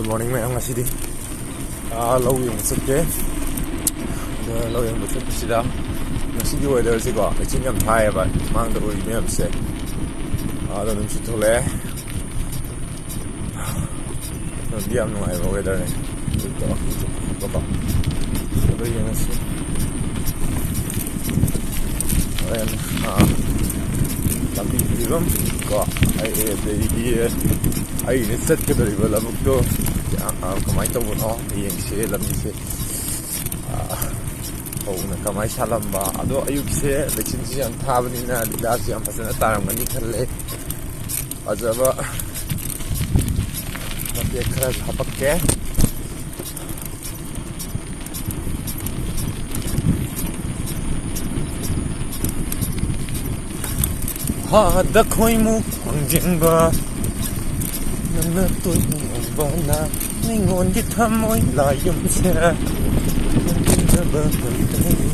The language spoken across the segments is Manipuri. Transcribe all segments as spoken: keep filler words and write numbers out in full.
Good morning ꯃꯌꯥꯝ, ꯉꯁꯤꯗꯤ ꯑꯥ, ꯂꯧ ꯌꯦꯡꯕ ꯆꯠꯀꯦ꯫ ꯑꯗ ꯂꯧ ꯌꯦꯡꯕ ꯆꯠꯄꯁꯤꯗ ꯉꯁꯤꯒꯤ weatherꯁꯤꯀꯣ, ꯂꯩꯆꯤꯟ ꯌꯥꯝ ꯊꯥꯏꯌꯦꯕ, ꯃꯥꯡꯗ ꯎꯔꯤ ꯃꯌꯥꯝꯁꯦ꯫ ꯑꯗ ꯅꯨꯡꯁꯤꯠ ꯊꯣꯛꯂꯛꯑꯦ꯫ ꯑꯗꯨꯗꯤ ꯌꯥꯝ ꯅꯨꯡꯉꯥꯏꯕ weatherꯅꯦ꯫ ꯍꯧꯖꯤꯛꯇꯣ ꯍꯧꯖꯤꯛ ꯈꯣꯠꯄꯀꯣ꯫ ꯑꯗꯣ ꯌꯦꯡꯉꯁꯤ꯫ ꯍꯣꯔꯦꯟ, ꯑꯥ, ꯂꯝꯕꯤ ꯐꯤꯕꯝ ꯀꯣ, ꯑꯩ, ꯑꯗꯩꯗꯤ ꯑꯩꯅ ꯆꯠꯀꯗꯧꯔꯤꯕ ꯂꯧꯕꯨꯛꯇꯣ, ꯑꯥ, ꯀꯃꯥꯏꯅ ꯇꯧꯕꯅꯣ ꯌꯦꯡꯁꯦ꯫ ꯂꯝꯕꯤꯁꯦ, ꯑꯥ, ꯐꯧꯅ ꯀꯃꯥꯏꯅ ꯁꯥꯠꯂꯝꯕ꯫ ꯑꯗꯣ ꯑꯌꯨꯛꯁꯦ ꯂꯩꯆꯤꯟꯁꯨ ꯌꯥꯝ ꯊꯥꯕꯅꯤꯅ ꯂꯤꯂꯥꯁꯨ ꯌꯥꯝ ꯐꯖꯅ ꯇꯥꯔꯝꯒꯅꯤ ꯈꯜꯂꯦ꯫ ꯐꯖꯕ ꯃꯇꯦꯛ ꯈꯔꯁꯨ ꯍꯥꯄꯛꯀꯦ꯫ ꯍꯥꯗ ꯈꯣꯏꯃꯨꯛ ꯈꯣꯡꯖꯤꯟꯕ ꯅꯪꯅ ꯇꯣꯏꯅ ꯎꯕꯅ ꯃꯤꯉꯣꯟꯒꯤ ꯊꯃꯣꯏ ꯂꯥꯏꯌꯨꯝꯁꯦ ꯅꯪꯒꯤꯗꯕ ꯀꯔꯤ ꯇꯧꯅꯤ?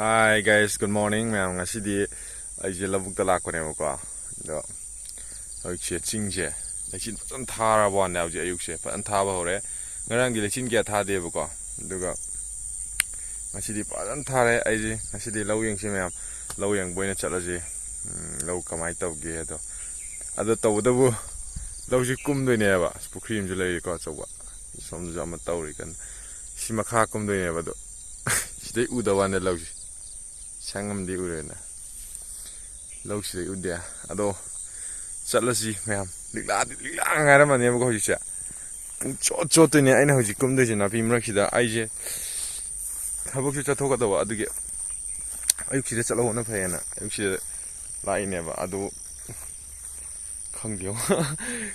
Hi guys, good morning ꯃꯌꯥꯝ꯫ ꯉꯁꯤꯗꯤ ꯑꯩꯁꯦ ꯂꯧꯕꯨꯛꯇ ꯂꯥꯛꯄꯅꯦꯕꯀꯣ꯫ ꯑꯗꯣ ꯍꯧꯖꯤꯛꯁꯦ ꯆꯤꯡꯁꯦ ꯂꯩꯆꯤꯟ ꯐꯖꯅ ꯊꯥꯔꯕ ꯋꯥꯅꯦ꯫ ꯍꯧꯖꯤꯛ ꯑꯌꯨꯛꯁꯦ ꯐꯖꯅ ꯊꯥꯕ ꯍꯧꯔꯦ꯫ ꯉꯔꯥꯡꯗꯤ ꯂꯩꯆꯤꯟ ꯀꯌꯥ ꯊꯥꯗꯦꯕꯀꯣ꯫ ꯑꯗꯨꯒ ꯉꯁꯤꯗꯤ ꯐꯖꯅ ꯊꯥꯔꯦ꯫ ꯑꯩꯁꯦ ꯉꯁꯤꯗꯤ ꯂꯧ ꯌꯦꯡꯁꯤ ꯃꯌꯥꯝ, ꯂꯧ ꯌꯦꯡꯕ ꯑꯣꯏꯅ ꯆꯠꯂꯁꯤ꯫ ꯎꯝ, ꯂꯧ ꯀꯃꯥꯏꯅ ꯇꯧꯒꯦ ꯑꯗꯣ꯫ ꯑꯗꯣ ꯇꯧꯕꯇꯕꯨ ꯂꯧꯁꯤ ꯀꯨꯝꯗꯣꯏꯅꯦꯕ꯫ ꯑꯁ, ꯄꯨꯈ꯭ꯔꯤ ꯑꯃꯁꯨ ꯂꯩꯔꯤꯀꯣ ꯑꯆꯧꯕ꯫ ꯁꯣꯝꯗꯁꯨ ꯑꯃ ꯇꯧꯔꯤ ꯀꯟꯅ꯫ ꯁꯤ ꯃꯈꯥ ꯀꯨꯝꯗꯣꯏꯅꯦꯕ꯫ ꯑꯗꯣ ꯁꯤꯗꯩ ꯎꯗꯕ ꯋꯥꯅꯦ ꯂꯧꯁꯤ꯫ ꯁꯪ ꯑꯃꯗꯤ ꯎꯔꯦꯅ꯫ ꯂꯧꯁꯤꯗꯩ ꯎꯗꯦ꯫ ꯑꯗꯣ ꯆꯠꯂꯁꯤ ꯃꯌꯥꯝ꯫ ꯂꯤꯛꯂꯥꯗꯤ ꯂꯤꯛꯂꯥ ꯉꯥꯏꯔꯝꯃꯅꯦꯕꯀꯣ ꯍꯧꯖꯤꯛꯁꯦ꯫ ꯄꯨꯡ ꯆꯣꯠ ꯆꯣꯠꯇꯣꯏꯅꯦ꯫ ꯑꯩꯅ ꯍꯧꯖꯤꯛ ꯀꯨꯝꯗꯣꯏꯁꯦ ꯅꯥꯄꯤ ꯃꯔꯛꯁꯤꯗ꯫ ꯑꯩꯁꯦ ꯊꯕꯛꯁꯨ ꯆꯠꯊꯣꯛꯀꯗꯧꯕ, ꯑꯗꯨꯒꯤ ꯑꯌꯨꯛꯁꯤꯗ ꯆꯠꯍꯧꯕꯅ ꯐꯩꯌꯦꯅ ꯑꯌꯨꯛꯁꯤꯗ ꯂꯥꯛꯏꯅꯦꯕ꯫ ꯑꯗꯨ ꯈꯪꯗꯦ꯫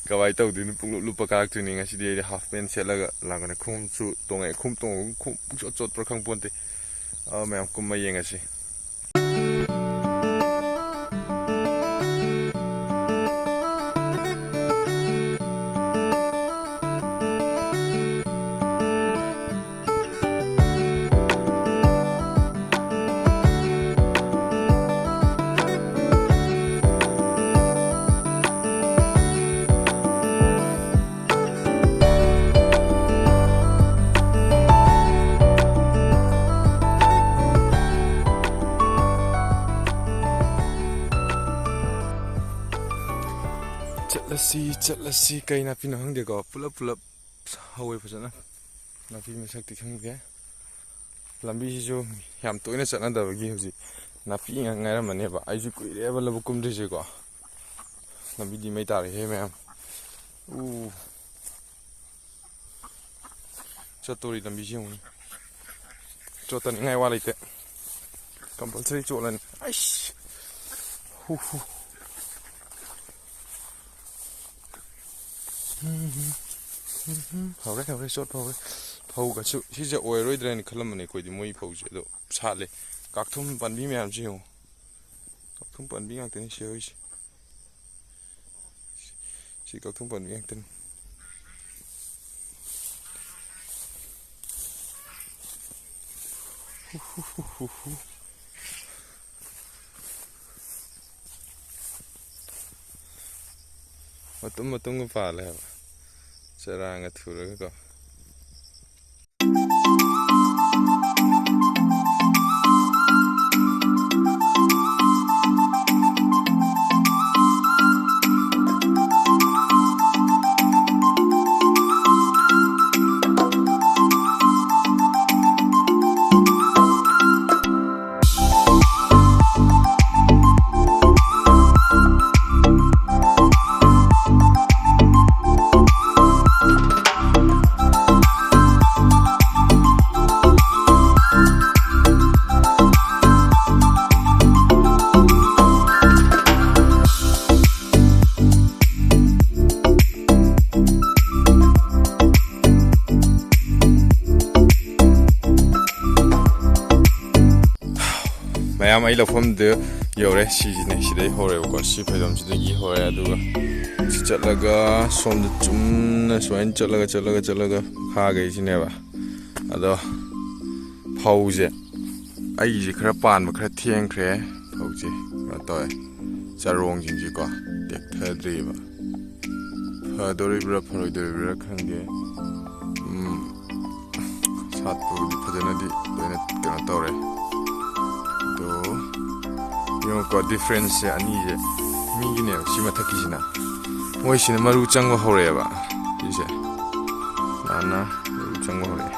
ꯀꯃꯥꯏꯅ ꯇꯧꯗꯣꯏꯅꯣ? ꯄꯨꯡꯂꯨꯞ ꯂꯨꯞꯄ ꯀꯥꯔꯛꯇꯣꯏꯅꯤ꯫ ꯉꯁꯤꯗꯤ ꯑꯩꯗꯤ ꯍꯥꯐ ꯄꯦꯟ ꯁꯦꯠꯂꯒ ꯂꯥꯛꯀꯅꯤ꯫ ꯈꯣꯡꯎꯞꯁꯨ ꯇꯣꯡꯉꯛꯑꯦ꯫ ꯈꯣꯡꯎꯞ ꯇꯣꯡꯉꯒ ꯈꯣꯡꯎꯞ ꯄꯨꯡꯆꯣꯠ ꯆꯣꯠꯄ꯭ꯔꯥ ꯈꯪꯄꯣꯟꯇꯦ꯫ ꯑ, ꯃꯌꯥꯝ ꯀꯨꯝꯃ ꯌꯦꯡꯉꯁꯤ꯫ ꯆꯠꯂꯁꯤ, ꯆꯠꯂꯁꯤ꯫ ꯀꯩ ꯅꯥꯄꯤꯅꯣ ꯈꯪꯗꯦꯀꯣ, ꯄꯨꯂꯞ ꯄꯨꯂꯞ ꯍꯧꯋꯦ ꯐꯖꯅ꯫ ꯅꯥꯄꯤ ꯃꯁꯛꯇꯤ ꯈꯪꯗꯦ꯫ ꯂꯝꯕꯤꯁꯤꯁꯨ ꯌꯥꯝ ꯇꯣꯏꯅ ꯆꯠꯅꯗꯕꯒꯤ ꯍꯧꯖꯤꯛ ꯅꯥꯄꯤ ꯉꯥꯛ ꯉꯥꯏꯔꯝꯃꯅꯦꯕ꯫ ꯑꯩꯁꯨ ꯀꯨꯏꯔꯦꯕ ꯂꯧꯕꯨꯛ ꯀꯨꯝꯗ꯭ꯔꯤꯁꯦꯀꯣ꯫ ꯂꯝꯕꯤꯗꯤ ꯃꯩ ꯇꯥꯔꯦꯍꯦ ꯃꯌꯥꯝ꯫ ꯎ꯫ ꯆꯠꯇꯣꯔꯤ ꯂꯝꯕꯤꯁꯤ ꯌꯦꯡꯉꯨꯅꯦ꯫ ꯆꯣꯠꯇꯅꯤꯡꯉꯥꯏ ꯋꯥ ꯂꯩꯇꯦ꯫ ꯀꯝꯄꯜꯁꯔꯤ ꯆꯣꯠꯂꯅꯤ꯫ ꯑꯩꯁ! ꯍꯨ, ꯍꯨ꯫ ꯍꯧꯔꯦ, ꯍꯧꯔꯦ, ꯆꯣꯠꯄ ꯍꯧꯔꯦ꯫ ꯐꯧꯒꯁꯨ ꯁꯤꯁꯦ ꯑꯣꯏꯔꯔꯣꯏꯗ꯭ꯔꯥ ꯍꯥꯏꯅ ꯈꯜꯂꯝꯕꯅꯦ ꯑꯩꯈꯣꯏꯗꯤ, ꯃꯣꯏ ꯐꯧꯁꯦ꯫ ꯑꯗꯣ ꯁꯥꯠꯂꯦ꯫ ꯀꯥꯛꯊꯨꯝ ꯄꯥꯟꯕꯤ ꯃꯌꯥꯝꯁꯦ ꯌꯦꯡꯉꯣ꯫ ꯀꯥꯛꯊꯨꯝ ꯄꯥꯟꯕꯤ ꯉꯥꯛꯇꯅꯤ ꯁꯤ ꯍꯧꯔꯤꯁꯦ꯫ ꯁꯤ ꯀꯛꯊꯨꯝ ꯄꯥꯟꯕꯤ ꯉꯥꯛꯇꯅꯤ꯫ ꯍꯨ, ꯍꯨ, ꯍꯨ, ꯍꯨ, ꯍꯨ꯫ ꯃꯇꯨꯝ ꯃꯇꯨꯝꯒ ꯄꯥꯜꯂꯦ ꯍꯥꯏꯕ, ꯆꯔꯥꯡꯒ ꯊꯨꯔꯒꯀꯣ꯫ ꯃꯌꯥꯝ, ꯑꯩ ꯂꯧꯐꯝꯗꯨ ꯌꯧꯔꯦ꯫ ꯁꯤꯁꯤꯅꯦ, ꯁꯤꯗꯩ ꯍꯧꯔꯦꯕꯀꯣ꯫ ꯁꯤ ꯐꯩꯗꯣꯝꯁꯤꯗꯒꯤ ꯍꯧꯔꯦ꯫ ꯑꯗꯨꯒ ꯁꯤ ꯆꯠꯂꯒ ꯁꯣꯝꯗ ꯆꯨꯝꯅ ꯁꯨꯃꯥꯏꯅ ꯆꯠꯂꯒ, ꯆꯠꯂꯒ, ꯆꯠꯂꯒ ꯃꯈꯥꯈꯩꯁꯤꯅꯦꯕ꯫ ꯑꯗꯣ ꯐꯧꯁꯦ ꯑꯩꯒꯤꯁꯦ ꯈꯔ ꯄꯥꯟꯕ ꯈꯔ ꯊꯦꯡꯈ꯭ꯔꯦ꯫ ꯐꯧꯁꯦ ꯀꯩꯅꯣ ꯇꯧꯋꯦ, ꯆꯔꯣꯡꯁꯤꯡꯁꯤꯀꯣ ꯇꯦꯛꯊꯗ꯭ꯔꯤꯕ꯫ ꯐꯗꯣꯔꯤꯕ꯭ꯔꯥ ꯐꯔꯣꯏꯗꯣꯔꯤꯕ꯭ꯔꯥ ꯈꯪꯗꯦ꯫ ꯎꯝ, ꯁꯥꯠꯄꯕꯨꯗꯤ ꯐꯖꯅꯗꯤ ꯂꯣꯏꯅ ꯀꯩꯅꯣ ꯇꯧꯔꯦ꯫ ꯑꯗꯣ ꯌꯦꯡꯉꯨꯀꯣ, ꯗꯤꯐ꯭ꯔꯦꯟꯁꯁꯦ ꯑꯅꯤꯁꯦ ꯃꯤꯒꯤꯅꯦꯕ꯫ ꯁꯤ ꯃꯊꯛꯀꯤꯁꯤꯅ, ꯃꯣꯏꯁꯤꯅ ꯃꯔꯨ ꯆꯪꯕ ꯍꯧꯔꯛꯑꯦꯕ꯫ ꯁꯤꯁꯦ ꯅꯥꯟꯅ ꯃꯔꯨ ꯆꯪꯕ ꯍꯧꯔꯛꯑꯦ꯫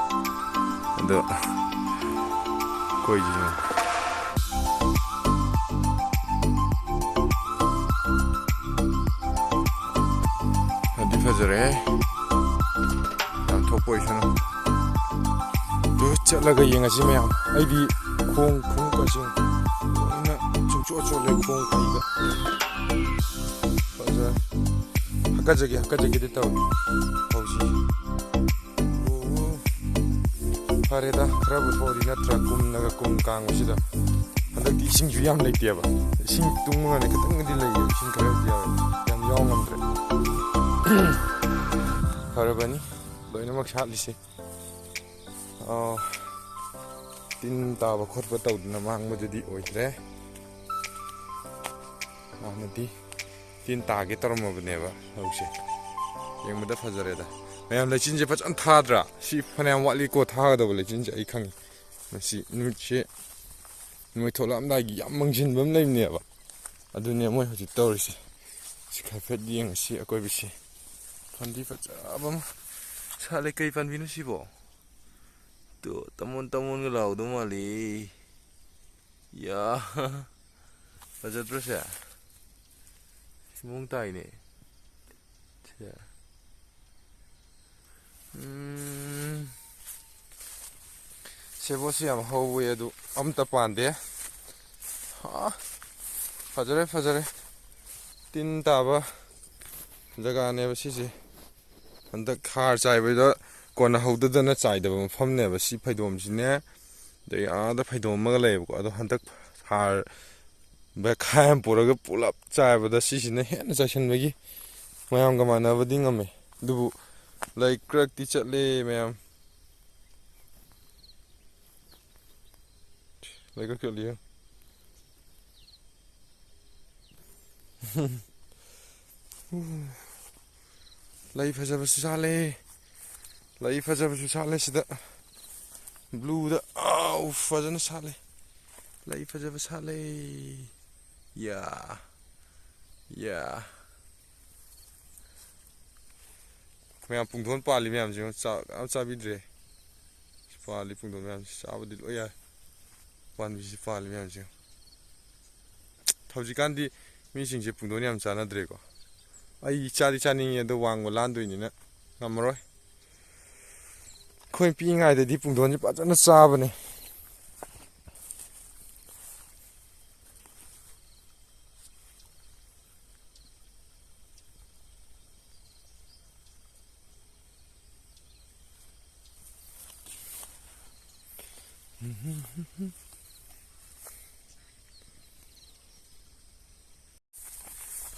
ꯑꯗꯣ ꯑꯩꯈꯣꯏꯒꯤ ꯐꯗꯤ ꯐꯖꯔꯦ꯫ ꯌꯥꯝ ꯊꯣꯛꯄ ꯑꯣꯏꯁꯅꯨ꯫ ꯑꯗꯨ ꯆꯠꯂꯒ ꯌꯦꯡꯉꯁꯤ ꯃꯌꯥꯝ꯫ ꯑꯩꯗꯤ ꯈꯣꯡ ꯈꯣꯡꯎꯞꯀꯁꯦ ꯂꯣꯏꯅ ꯆꯨꯡꯆꯣꯠ ꯆꯣꯠꯂꯦ ꯈꯣꯡ ꯀꯩꯗ꯫ ꯐꯖꯔꯦ꯫ ꯍꯥꯀꯠꯆꯒꯦ ꯍꯥꯀꯠꯆꯒꯦꯗꯤ ꯇꯧꯏ ꯍꯧꯖꯤꯛ꯫ ꯑꯣ, ꯐꯔꯦꯗ, ꯈꯔꯕꯨ ꯊꯣꯛꯑꯗꯤ ꯅꯠꯇ꯭ꯔꯥ, ꯀꯨꯝꯅꯒ ꯀꯨꯝ ꯀꯥꯡꯕꯁꯤꯗ꯫ ꯍꯟꯗꯛꯇꯤ ꯏꯁꯤꯡꯁꯨ ꯌꯥꯝ ꯂꯩꯇꯦꯕ꯫ ꯏꯁꯤꯡ ꯇꯨꯡꯉꯒꯅꯦ ꯈꯤꯇꯪꯗꯤ ꯂꯩꯌꯦ, ꯏꯁꯤꯡ ꯈꯔꯗꯤ ꯌꯥꯎꯋꯦ, ꯌꯥꯝ ꯌꯥꯎ ꯉꯝꯗ꯭ꯔꯦ꯫ ꯐꯔꯕꯅꯤ ꯂꯣꯏꯅꯃꯛ ꯁꯥꯠꯂꯤꯁꯦ꯫ ꯑꯥ, ꯇꯤꯟ ꯇꯥꯕ ꯈꯣꯠꯄ ꯇꯧꯗꯅ ꯃꯥꯡꯕꯗꯨꯗꯤ ꯑꯣꯏꯗ꯭ꯔꯦ꯫ ꯍꯥꯟꯅꯗꯤ ꯇꯤꯟ ꯇꯥꯒꯦ ꯇꯧꯔꯝꯃꯕꯅꯦꯕ ꯂꯧꯁꯦ꯫ ꯌꯦꯡꯕꯗ ꯐꯖꯔꯦꯗ꯫ ꯃꯌꯥꯝ, ꯂꯩꯆꯤꯟꯁꯦ ꯐꯖꯅ ꯊꯥꯗ꯭ꯔꯥ? ꯁꯤ ꯐꯅꯌꯥꯝ ꯋꯥꯠꯂꯤꯀꯣ ꯊꯥꯒꯗꯕ ꯂꯩꯆꯤꯟꯁꯦ, ꯑꯩ ꯈꯪꯉꯤ꯫ ꯃꯁꯤ ꯅꯨꯃꯤꯠꯁꯦ ꯅꯣꯡꯃꯩ ꯊꯣꯛꯂꯛꯑꯝꯗꯥꯏꯒꯤ ꯌꯥꯝ ꯃꯪꯁꯤꯟꯕ ꯑꯃ ꯂꯩꯕꯅꯦꯕ꯫ ꯑꯗꯨꯅꯦ ꯃꯣꯏ ꯍꯧꯖꯤꯛ ꯇꯧꯔꯤꯁꯦ꯫ ꯁꯤ ꯍꯥꯏꯐꯦꯠ ꯌꯦꯡꯉꯁꯤ ꯑꯀꯣꯏꯕꯁꯤ꯫ ꯐꯟꯗꯤ ꯐꯖꯕ ꯑꯃ ꯁꯥꯠꯂꯦ꯫ ꯀꯩ ꯄꯥꯟꯕꯤꯅꯣ ꯁꯤꯕꯣ? ꯇꯨ, ꯇꯃꯣꯟ ꯇꯃꯣꯟꯒ ꯂꯥꯎꯗꯧ ꯃꯥꯜꯂꯤ꯫ ꯌꯥ, ꯐꯖꯗ꯭ꯔꯣ ꯁꯦ? ꯁꯤ ꯃꯑꯣꯡ ꯇꯥꯏꯅꯦ꯫ ꯁꯦ꯫ ꯎꯝ꯫ ꯁꯦꯕꯣꯠꯁꯤ ꯌꯥꯝ ꯍꯧꯋꯦ, ꯑꯗꯨ ꯑꯝꯇ ꯄꯥꯟꯗꯦ꯫ ꯑꯥ, ꯐꯖꯔꯦ, ꯐꯖꯔꯦ꯫ ꯇꯤꯟ ꯇꯥꯕ ꯖꯒꯥꯅꯦꯕ ꯁꯤꯁꯦ꯫ ꯍꯟꯗꯛ ꯍꯥꯔ ꯆꯥꯏꯕꯗ ꯀꯣꯟꯅꯍꯧꯗꯗꯅ ꯆꯥꯏꯗꯕ ꯃꯐꯝꯅꯦꯕ ꯁꯤ ꯐꯩꯗꯣꯝꯁꯤꯅꯦ꯫ ꯑꯗꯩ ꯑꯥꯗ ꯐꯩꯗꯣꯝ ꯑꯃꯒ ꯂꯩꯌꯦꯕꯀꯣ, ꯑꯗꯣ ꯍꯟꯗꯛ ꯍꯥꯔ ꯕꯦꯈꯥꯏ ꯑꯃ ꯄꯨꯔꯒ ꯄꯨꯂꯞ ꯆꯥꯏꯕꯗ ꯁꯤꯁꯤꯅ ꯍꯦꯟꯅ ꯆꯥꯏꯁꯤꯟꯕꯒꯤ ꯃꯌꯥꯝꯒ ꯃꯥꯟꯅꯕꯗꯤ ꯉꯝꯃꯦ꯫ ꯑꯗꯨꯕꯨ ꯂꯩꯀ꯭ꯔꯛꯇꯤ ꯆꯠꯂꯦ ꯃꯌꯥꯝ꯫ ꯂꯩꯀ꯭ꯔꯛ ꯆꯠꯂꯤ꯫ ꯂꯩ ꯐꯖꯕꯁꯨ ꯁꯥꯠꯂꯦ꯫ ꯂꯩ ꯐꯖꯕꯁꯨ ꯁꯥꯠꯂꯦ ꯁꯤꯗ꯫ ꯕ꯭ꯂꯨꯗ꯫ ꯑꯥꯎ, ꯐꯖꯅ ꯁꯥꯠꯂꯦ꯫ ꯂꯩ ꯐꯖꯕ ꯁꯥꯠꯂꯦ꯫ ꯌꯥ꯫ ꯌꯥ꯫ ꯃꯌꯥꯝ, ꯄꯨꯡꯗꯣꯟ ꯄꯥꯜꯂꯤ ꯃꯌꯥꯝꯁꯦ ꯌꯦꯡꯉꯣ, ꯆꯥꯛ ꯑꯝ ꯆꯥꯕꯤꯗ꯭ꯔꯦ꯫ ꯁꯤ ꯄꯥꯜꯂꯤ ꯄꯨꯡꯗꯣꯟ ꯃꯌꯥꯝꯁꯦ ꯆꯥꯕꯗꯤ ꯂꯣꯏ ꯌꯥꯏ꯫ ꯄꯥꯟꯕꯤꯁꯤ ꯄꯥꯜꯂꯤ ꯃꯌꯥꯝꯁꯦ ꯌꯦꯡꯉꯣ꯫ ꯍꯧꯖꯤꯛꯀꯥꯟꯗꯤ ꯃꯤꯁꯤꯡꯁꯦ ꯄꯨꯡꯗꯣꯟ ꯌꯥꯝ ꯆꯥꯅꯗ꯭ꯔꯦꯀꯣ꯫ ꯑꯩ ꯆꯥꯗꯤ ꯆꯥꯅꯤꯡꯉꯤ, ꯑꯗꯣ ꯋꯥꯡꯃ ꯂꯥꯟꯗꯣꯏꯅꯤꯅ ꯉꯝꯃꯔꯣꯏ꯫ ꯑꯩꯈꯣꯏ ꯄꯤꯛꯏꯉꯩꯗꯗꯤ ꯄꯨꯡꯗꯣꯟꯁꯦ ꯐꯖꯅ ꯆꯥꯕꯅꯦ꯫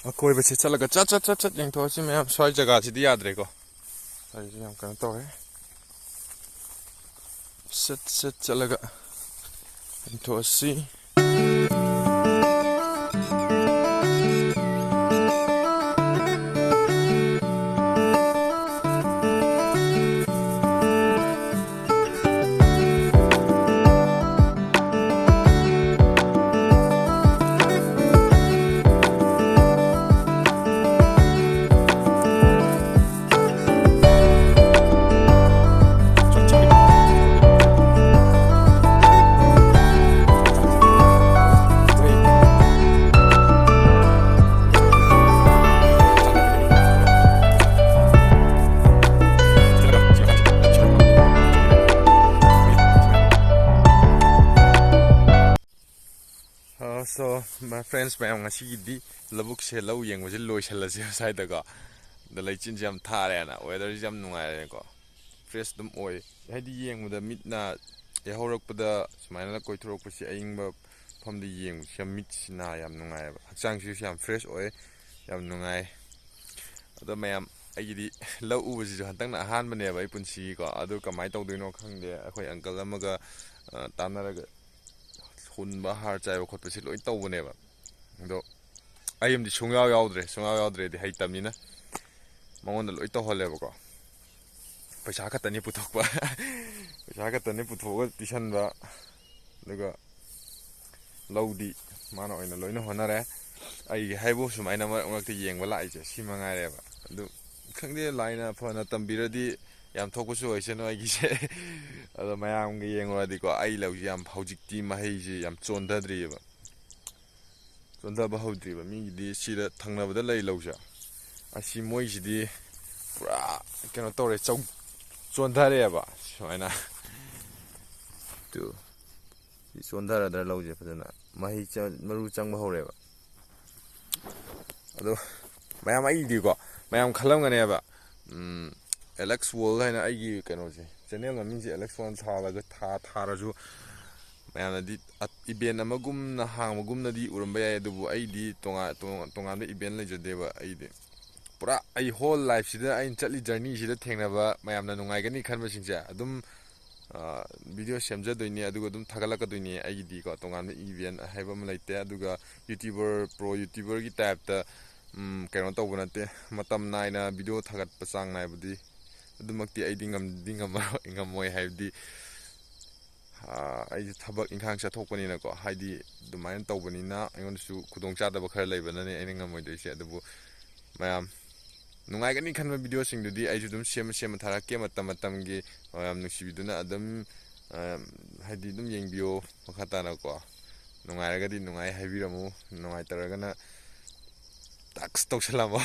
ꯑꯀꯣꯏꯕꯁꯦ ꯆꯠꯂꯒ ꯆꯠ ꯆꯠ ꯆꯠ ꯆꯠ ꯌꯦꯡꯊꯣꯛꯑꯁꯤ ꯃꯌꯥꯝ꯫ ꯁ꯭ꯋꯥꯏ ꯖꯒꯥꯁꯤꯗꯤ ꯌꯥꯗ꯭ꯔꯦꯀꯣ, ꯁ꯭ꯋꯥꯏꯁꯤ ꯌꯥꯝ ꯀꯩꯅꯣ ꯇꯧꯔꯦ꯫ ꯁꯠ ꯁꯠ ꯆꯠꯂꯒ ꯌꯦꯡꯊꯣꯛꯑꯁꯤ꯫ My friends ꯃꯌꯥꯝ, ꯉꯁꯤꯒꯤꯗꯤ ꯂꯧꯕꯨꯛꯁꯦ, ꯂꯧ ꯌꯦꯡꯕꯁꯦ ꯂꯣꯏꯁꯜꯂꯁꯦ ꯁ꯭ꯋꯥꯏꯗꯀꯣ꯫ ꯑꯗ ꯂꯩꯆꯤꯟꯁꯦ ꯌꯥꯝ ꯊꯥꯔꯦꯅ, weatherꯁꯦ ꯌꯥꯝ ꯅꯨꯡꯉꯥꯏꯔꯦꯅꯀꯣ, fresh ꯑꯗꯨꯝ ꯑꯣꯏ꯫ ꯍꯥꯏꯗꯤ ꯌꯦꯡꯕꯗ ꯃꯤꯠꯅ ꯌꯥꯍꯧꯔꯛꯄꯗ ꯁꯨꯃꯥꯏꯅ ꯀꯣꯏꯊꯣꯔꯛꯄꯁꯦ, ꯑꯏꯪꯕ ꯃꯐꯝꯗ ꯌꯦꯡꯕꯁꯦ ꯌꯥꯝ, ꯃꯤꯠꯁꯤꯅ ꯌꯥꯝ ꯅꯨꯡꯉꯥꯏꯌꯦꯕ, ꯍꯛꯆꯥꯡꯁꯤꯁꯨ ꯌꯥꯝ fresh ꯑꯣꯏ, ꯌꯥꯝ ꯅꯨꯡꯉꯥꯏ꯫ ꯑꯗꯣ ꯃꯌꯥꯝ, ꯑꯩꯒꯤꯗꯤ ꯂꯧ ꯎꯕꯁꯤꯁꯨ ꯍꯟꯗꯛꯅ ꯑꯍꯥꯟꯕꯅꯦꯕ ꯑꯩ ꯄꯨꯟꯁꯤꯒꯤꯀꯣ꯫ ꯑꯗꯨ ꯀꯃꯥꯏꯅ ꯇꯧꯗꯣꯏꯅꯣ ꯈꯪꯗꯦ꯫ ꯑꯩꯈꯣꯏ uncle ꯑꯃꯒ, ꯑ, ꯇꯥꯟꯅꯔꯒ ꯍꯨꯟꯕ, ꯍꯥꯔ ꯆꯥꯏꯕ ꯈꯣꯠꯄꯁꯦ ꯂꯣꯏ ꯇꯧꯕꯅꯦꯕ꯫ ꯑꯗꯣ ꯑꯩ ꯑꯃꯗꯤ ꯁꯨꯡꯌꯥꯎ ꯌꯥꯎꯗ꯭ꯔꯦ, ꯁꯨꯡꯌꯥꯎ ꯌꯥꯎꯗ꯭ꯔꯦꯗꯤ ꯍꯩꯇꯕꯅꯤꯅ ꯃꯉꯣꯟꯗ ꯂꯣꯏ ꯇꯧꯍꯜꯂꯦꯕꯀꯣ꯫ ꯄꯩꯁꯥ ꯈꯛꯇꯅꯤ ꯄꯨꯊꯣꯛꯄ꯫ ꯄꯩꯁꯥ ꯈꯛꯇꯅꯤ ꯄꯨꯊꯣꯛꯑꯒ ꯄꯤꯁꯟꯕ꯫ ꯑꯗꯨꯒ ꯂꯧꯗꯤ ꯃꯥꯅ ꯑꯣꯏꯅ ꯂꯣꯏꯅ ꯍꯣꯠꯅꯔꯦ꯫ ꯑꯩꯒꯤ ꯍꯥꯏꯕꯨ ꯁꯨꯃꯥꯏꯅ ꯃꯔꯛ ꯃꯔꯛꯇ ꯌꯦꯡꯕ ꯂꯥꯛꯏꯁꯦ ꯁꯤ ꯃꯉꯥꯏꯔꯦꯕ꯫ ꯑꯗꯨ ꯈꯪꯗꯦ, ꯂꯥꯏꯅ ꯐꯅ ꯇꯝꯕꯤꯔꯗꯤ ꯌꯥꯝ ꯊꯣꯛꯄꯁꯨ ꯑꯣꯏꯁꯅꯨ ꯑꯩꯒꯤꯁꯦ꯫ ꯑꯗꯣ ꯃꯌꯥꯝꯒ ꯌꯦꯡꯉꯨꯔꯗꯤꯀꯣ, ꯑꯩ ꯂꯧꯁꯤ ꯌꯥꯝ, ꯍꯧꯖꯤꯛꯇꯤ ꯃꯍꯩꯁꯤ ꯌꯥꯝ ꯆꯣꯟꯊꯗ꯭ꯔꯤꯑꯕ꯫ ꯆꯣꯟꯊꯕ ꯍꯧꯗ꯭ꯔꯤꯕ꯫ ꯃꯤꯒꯤꯗꯤ ꯁꯤꯗ ꯊꯪꯅꯕꯗ ꯂꯩ ꯂꯧꯁꯦ꯫ ꯑꯁꯤ ꯃꯣꯏꯁꯤꯗꯤ ꯄꯨꯔꯥ ꯀꯩꯅꯣ ꯇꯧꯔꯦ, ꯆꯧ-, ꯆꯣꯟꯊꯔꯛꯑꯦꯕ ꯁꯨꯃꯥꯏꯅ꯫ ꯇꯨ꯫ ꯁꯤ ꯆꯣꯟꯊꯔꯗ꯭ꯔꯥ ꯂꯧꯁꯦ ꯐꯖꯅ? ꯃꯍꯩ ꯆ-, ꯃꯔꯨ ꯆꯪꯕ ꯍꯧꯔꯦꯕ꯫ ꯑꯗꯣ ꯃꯌꯥꯝ, ꯑꯩꯗꯤꯀꯣ, ꯃꯌꯥꯝ ꯈꯜꯂꯝꯒꯅꯦꯕ, ꯎꯝ, Alex World ꯍꯥꯏꯅ ꯑꯩꯒꯤ ꯀꯩꯅꯣꯁꯦ, channel ꯃꯃꯤꯡꯁꯦ Alex World ꯊꯥꯔꯒ, ꯊꯥ-, ꯊꯥꯔꯁꯨ ꯃꯌꯥꯝꯅꯗꯤ ꯑ-, event ꯑꯃꯒꯨꯝꯅ ꯍꯥꯡꯕꯒꯨꯝꯅꯗꯤ ꯎꯔꯝꯕ ꯌꯥꯏ, ꯑꯗꯨꯕꯨ ꯑꯩꯗꯤ ꯇꯣꯉꯥꯟ-, ꯇꯣꯉꯥꯟ-, ꯇꯣꯉꯥꯟꯕ event ꯂꯩꯖꯗꯦꯕ꯫ ꯑꯩꯗꯤ ꯄꯨꯔꯥ ꯑꯩ whole lifeꯁꯤꯗ, ꯑꯩꯅ ꯆꯠꯂꯤ journeyꯁꯤꯗ ꯊꯦꯡꯅꯕ ꯃꯌꯥꯝꯅ ꯅꯨꯡꯉꯥꯏꯒꯅꯤ ꯈꯟꯕꯁꯤꯡꯁꯦ ꯑꯗꯨꯝ ꯑ, video ꯁꯦꯝꯖꯗꯣꯏꯅꯦ, ꯑꯗꯨꯒ ꯑꯗꯨꯝ ꯊꯥꯒꯠꯂꯛꯀꯗꯣꯏꯅꯦ꯫ ꯑꯩꯒꯤꯗꯤꯀꯣ, ꯇꯣꯉꯥꯟꯕ event ꯍꯥꯏꯕ ꯑꯃ ꯂꯩꯇꯦ꯫ ꯑꯗꯨꯒ YouTuber, pro YouTuberꯒꯤ typeꯇ, ꯎꯝ, ꯀꯩꯅꯣ ꯇꯧꯕ ꯅꯠꯇꯦ, ꯃꯇꯝ ꯅꯥꯏꯅ video ꯊꯥꯒꯠꯄ ꯆꯥꯡ ꯅꯥꯏꯕꯗꯤ ꯑꯗꯨꯃꯛꯇꯤ ꯑꯩꯗꯤ ꯉꯝꯗꯤ ꯉꯝꯃꯔꯣꯏ, ꯉꯝꯃꯣꯏ ꯍꯥꯏꯕꯗꯤ, ꯑ, ꯑꯩꯁꯦ ꯊꯕꯛ ꯏꯪꯈꯥꯡ ꯆꯠꯊꯣꯛꯄꯅꯤꯅꯀꯣ, ꯍꯥꯏꯗꯤ ꯑꯗꯨꯃꯥꯏꯅ ꯇꯧꯕꯅꯤꯅ ꯑꯩꯉꯣꯟꯗꯁꯨ ꯈꯨꯗꯣꯡꯆꯥꯗꯕ ꯈꯔ ꯂꯩꯕꯅꯅꯦ ꯑꯩꯅ ꯉꯝꯃꯣꯏꯗꯣꯏꯁꯦ꯫ ꯑꯗꯨꯕꯨ ꯃꯌꯥꯝ ꯅꯨꯡꯉꯥꯏꯒꯅꯤ ꯈꯟꯕ videoꯁꯤꯡꯗꯨꯗꯤ ꯑꯩꯁꯨ ꯑꯗꯨꯝ ꯁꯦꯝꯃ ꯁꯦꯝꯃ ꯊꯥꯔꯛꯀꯦ ꯃꯇꯝ ꯃꯇꯝꯒꯤ꯫ ꯃꯌꯥꯝ ꯅꯨꯡꯁꯤꯕꯤꯗꯨꯅ ꯑꯗꯨꯝ, ꯑ, ꯍꯥꯏꯗꯤ ꯑꯗꯨꯝ ꯌꯦꯡꯕꯤꯌꯣ ꯃꯈꯥ ꯇꯥꯅꯀꯣ꯫ ꯅꯨꯡꯉꯥꯏꯔꯒꯗꯤ ꯅꯨꯡꯉꯥꯏ ꯍꯥꯏꯕꯤꯔꯝꯃꯨ, ꯅꯨꯡꯉꯥꯏꯇ꯭ꯔꯒꯅ ꯇꯛꯁ ꯇꯧꯁꯜꯂꯝꯃꯣ꯫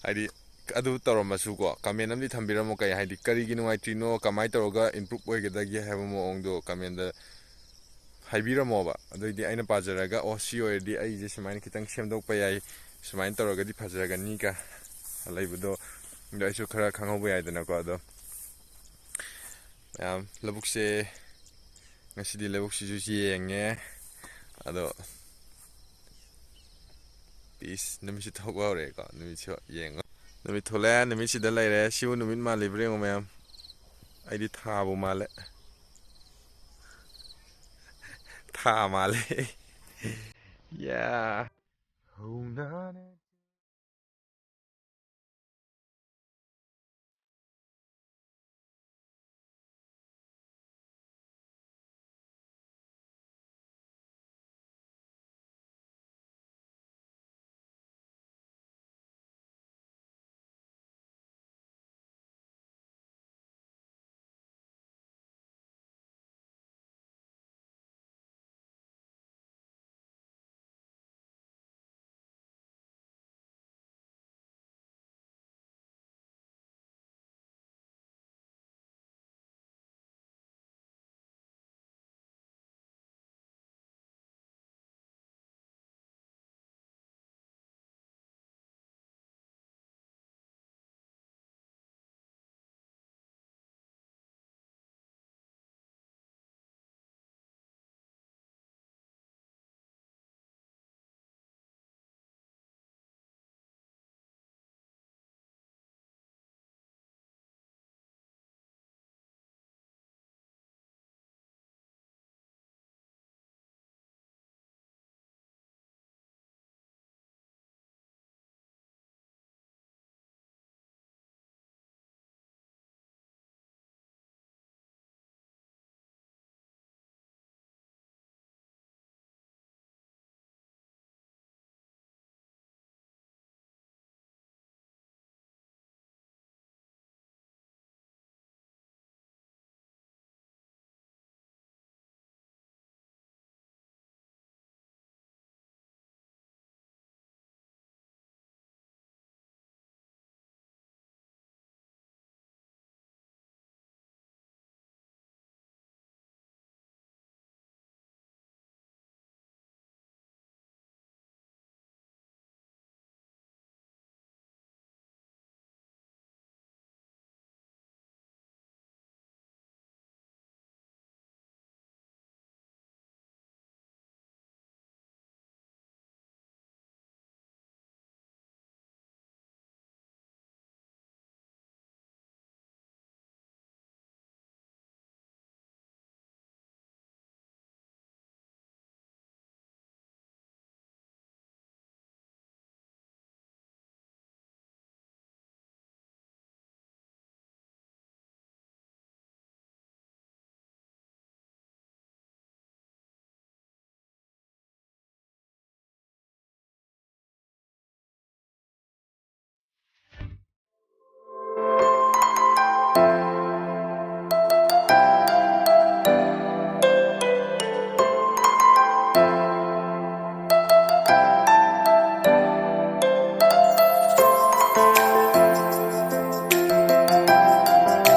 ꯍꯥꯏꯗꯤ ꯑꯗꯨ ꯇꯧꯔꯝꯃꯁꯨꯀꯣ, comment ꯑꯃꯗꯤ ꯊꯝꯕꯤꯔꯝꯃꯣ꯫ ꯀꯩ ꯍꯥꯏꯗꯤ, ꯀꯔꯤꯒꯤ ꯅꯨꯡꯉꯥꯏꯇ꯭ꯔꯤꯅꯣ, ꯀꯃꯥꯏꯅ ꯇꯧꯔꯒ improve ꯑꯣꯏꯒꯗꯒꯦ ꯍꯥꯏꯕ ꯃꯑꯣꯡꯗꯣ commentꯗ ꯍꯥꯏꯕꯤꯔꯝꯃꯣꯕ꯫ ꯑꯗꯨꯑꯣꯏꯗꯤ ꯑꯩꯅ ꯄꯥꯖꯔꯒ, "ꯑꯣ, ꯁꯤ ꯑꯣꯏꯔꯗꯤ ꯑꯩꯁꯦ ꯁꯨꯃꯥꯏꯅ ꯈꯤꯇꯪ ꯁꯦꯝꯗꯣꯛꯄ ꯌꯥꯏ, ꯁꯨꯃꯥꯏꯅ ꯇꯧꯔꯒꯗꯤ ꯐꯖꯒꯅꯤꯒ ꯂꯩꯕꯗꯣ, ꯑꯗꯣ ꯑꯩꯁꯨ ꯈꯔ ꯈꯪꯍꯧꯕ ꯌꯥꯏꯗꯅꯀꯣ"꯫ ꯑꯗꯣ ꯃꯌꯥꯝ, ꯂꯧꯕꯨꯛꯁꯦ, ꯉꯁꯤꯗꯤ ꯂꯧꯕꯨꯛꯁꯤꯁꯨ ꯌꯦꯡꯉꯦ꯫ ꯑꯗꯣ ꯄꯤꯁ, ꯅꯨꯃꯤꯠꯁꯨ ꯊꯣꯛꯄ ꯍꯧꯔꯛꯑꯦꯀꯣ꯫ ꯅꯨꯃꯤꯠꯁꯨ ꯌꯦꯡꯉꯣ꯫ ꯅꯨꯃꯤꯠ ꯊꯣꯛꯂꯛꯑꯦ꯫ ꯅꯨꯃꯤꯠꯁꯤꯗ ꯂꯩꯔꯦ꯫ ꯁꯤꯕꯨ ꯅꯨꯃꯤꯠ ꯃꯥꯜꯂꯤꯕ꯭ꯔꯥ ꯌꯦꯡꯉꯣ ꯃꯌꯥꯝ꯫ ꯑꯩꯗꯤ ꯊꯥꯕꯨ ꯃꯥꯜꯂꯦ꯫ ꯊꯥ ꯃꯥꯜꯂꯦ꯫ ꯌꯥ꯫ ꯍꯧꯅꯥꯅꯦ꯫